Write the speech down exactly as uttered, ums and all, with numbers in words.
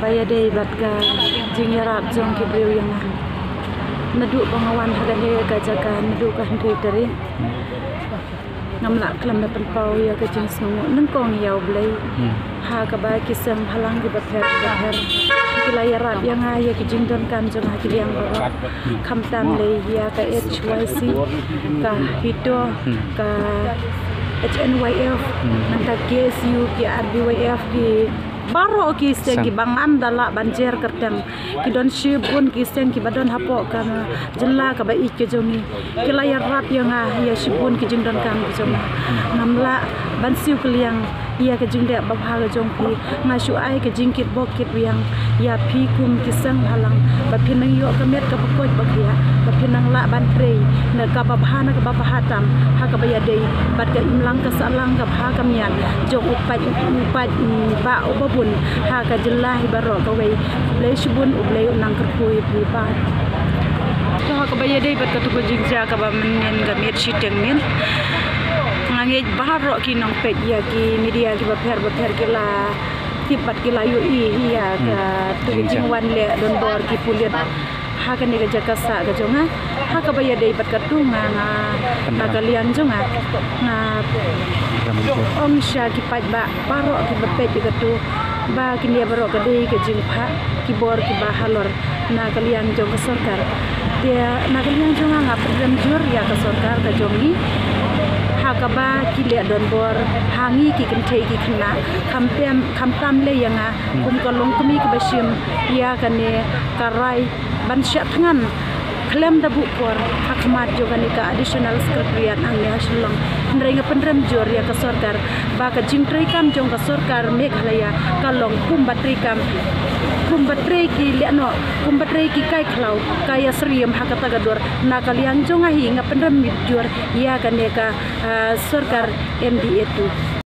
Ba ïadei bad ka jingïarap jong ki briew ïa nga. Naduh ba nga wan ha kane ka jaka naduh ka hynriew tarik, ngam lah khlem da pynpaw ïa ka jingsngewnguh nyngkong ïa U Blei. Hmm. Ha kaba ki seng bhalang kiba pher kiba pher ki la ïarap ïa nga ïa ki jingdonkam jong nga ha ki liang baroh. Hmm. Khamtam lei ïa ka H Y C, ka HITO, hmm, ka H N Y F, hmm, nangta K S U, ki R B Y F, ki baroh ki seng, seng, kiba ngam da lah ban jer kyrteng. Ki don shibun ki seng kiba don hapoh ka jylla kaba ïeit ka jong ngi. Ki la ïarap ïa nga ïa shibun ki jingdonkam ki jong nga. Ngam lah ban siew kylliang ïa ka jingdih babha ka jong phi. Nga shu ai ka jingkitbok kitrwiang ïa phi kum ki seng bhalang ba phin nang ïoh ka met kaba koit ba khiah, ba phin nang lah ban trei na kaba bha na kaba bha tam ha kaba ïadei bad ka imlang ka sahlang ka bha ka miat jong u paid, u paid, mm, bah uba bun ha ka jylla hi baroh kawei. Blei shibun, U Blei un nang kyrkhu ïa phi bah. To ha kaba ïadei bad katu ka jingjia kaba mynnin ka miet shiteng miet, nga ngeit baroh ki nongpeit ïa ki media kiba pher ba pher ki la tip bad ki la ïohi ïa katu ka jingwan leh donbor ki pulit ha kane ka jaka sah ka jong nga. Ha kaba ïadei bad katu nga, nga na ka liang jong nga, nga ong sha ki paidbah baroh kiba peit ïa katu ba kine baroh ka dei ka jingphah ki bor kiba halor na ka liang jong ka sorkar. Te na ka liang jong nga nga pynrem jur ïa ka sorkar ka jong ngi ha kaba ki leh donbor ha ngi ki kynthei ki khynnah, khamtam, khamtam lei ïa nga kum ka longkmie kaba shim ïa kane ka rai ban shah thngan khlem da buh por ha khmat jong kane ka Additional Secretariat hangne ha Shillong. Hynrei nga pynrem jur ïa ka sorkar ba ka jingtreikam jong ka sorkar Meghalaya ka long kumba treikam, kumba trei ki lehnoh, kumba trei ki kai khlaw, ka ïasyriem ha kata ka dur. Na ka liang jong nga hi nga pynrem jur ïa kane ka, ah, sorkar M D A two.